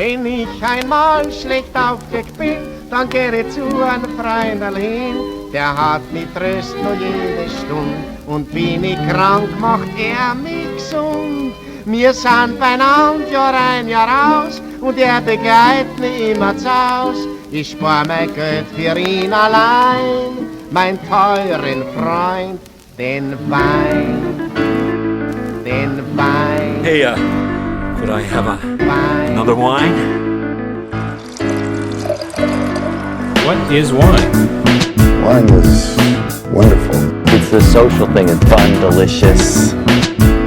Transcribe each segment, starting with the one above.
Wenn ich einmal schlecht aufgelegt bin, dann geh ich zu einem Freundl hin. Der hat mich tröst noch jede Stunde und bin ich krank, macht er mich gesund. Wir sind beieinander Jahr ein, Jahr aus und er begleitet mich immer zu Haus. Ich spar mein Geld für ihn allein, mein teuren Freund, den Wein, den Wein. Hey, could I have another wine? What is wine? Wine is wonderful. It's a social thing, it's fun, delicious.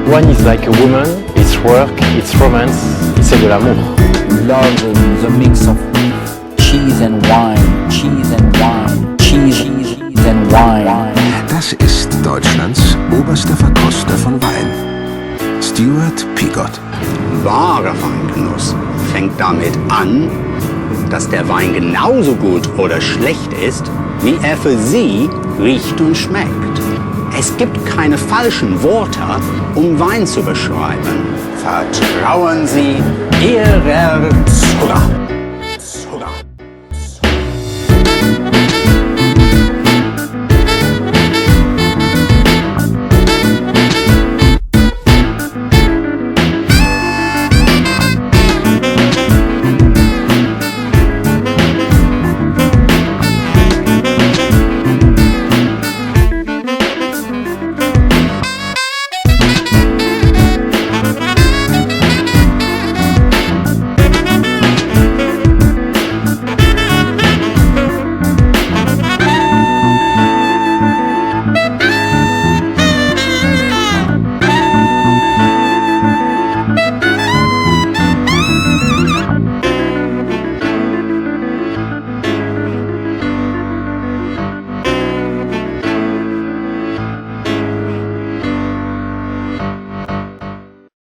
Wine is like a woman, it's work, it's romance, c'est de l'amour. Love the mix of cheese and wine, cheese and wine, cheese and wine. Das ist Deutschlands oberster Verkoster von Wein. Stuart Piggott. Wahrer Weingenuss fängt damit an, dass der Wein genauso gut oder schlecht ist, wie er für Sie riecht und schmeckt. Es gibt keine falschen Worte, um Wein zu beschreiben. Vertrauen Sie Ihrer Zunge.